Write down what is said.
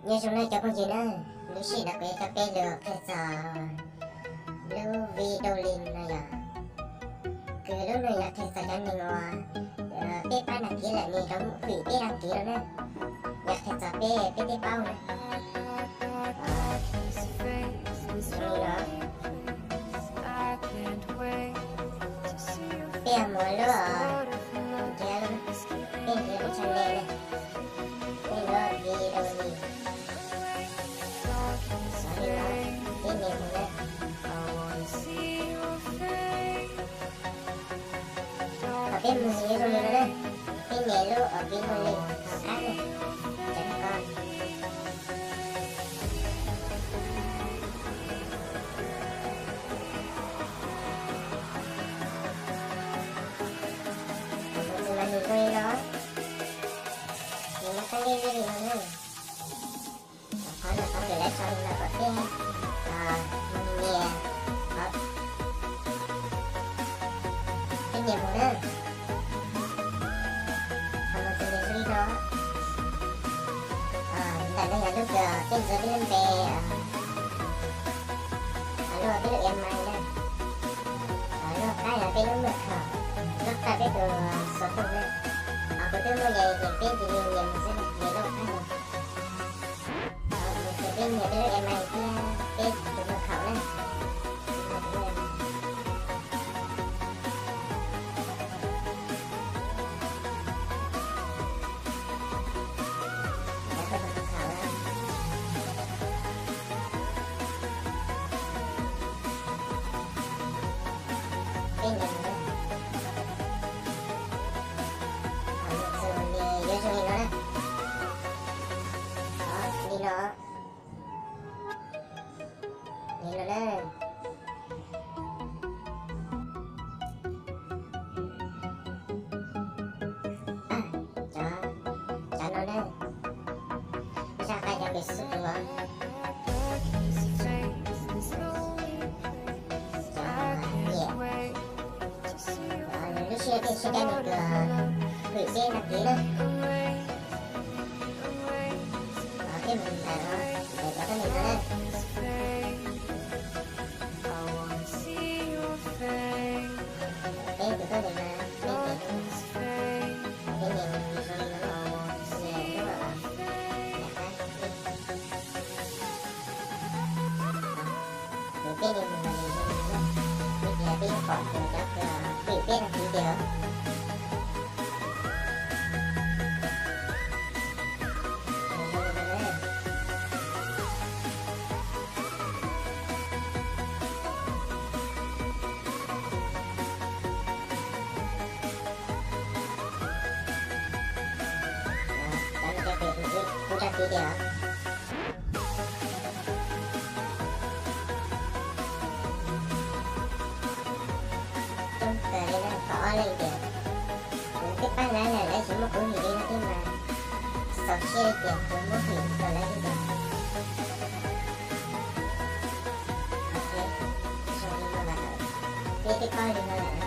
Nyob zoo nawb cov phooj ywg na, lub sij hawm no kuv yuav coj peb los qhia txog lub video li no yog, kws lub no yog qhia txog cov neeg uas peb pab đăng ký lawm nws rov hwm peb đăng ký no na, yog qhia txog peb, peb tej paub na. Zoo li no, peb mus lub, peb mus lub channel na, peb lub video li, peb nias mus na. Thaum peb mus zoo li no na, peb nias lub video li, qab na, tseem ko. Tus mas nws zoo li no, nws muaj txheeb li li no na. Qhov no qhov twg lawv sau li no kom peb nias, peb nias mus na. Qhov no tus nws zoo li no. Ntawm no yog lub kws peb ntxuav peb lub npe, lub peb lub email na. Lub qab yog peb lub mật khẩu, lub qab peb tus xov tooj na. Kuv twb muaj yog ces peb cia li nias mus xwb, nias lub qab no. Ces peb nias peb lub email thiab peb tus mật khẩu na. Peb nias mus na. Yuav zoo li no na. Li no. Li no na. Cov, cov no na. Zaj qab cov kws xub tus. Cov nyiam. Lub sij hawm peb sib cab nws kws hwm peb đăng ký na. Peb mus ntawm no, ntawm cov kab nws no na. Peb tus kab nws no, peb ntawm no, peb nias mus zoo li no, nias lub, nias qab. Kuv peb li mus mas nws zoo li no, ib pliag peb yuav pom tus cov kws hwm peb đăng ký tiag. Cov no cov kws hwm peb đăng ký tiag. Coob kawg li na, tau ob leeg tiag. Kuv twb pab lawv lawm, lawv tsis muab kuv hwm li no thiab mas, xaus siab tias kuv muab hwm rau lawv xwb tiag. Ok, zoo li no lawm, peb twb paub li no lawm.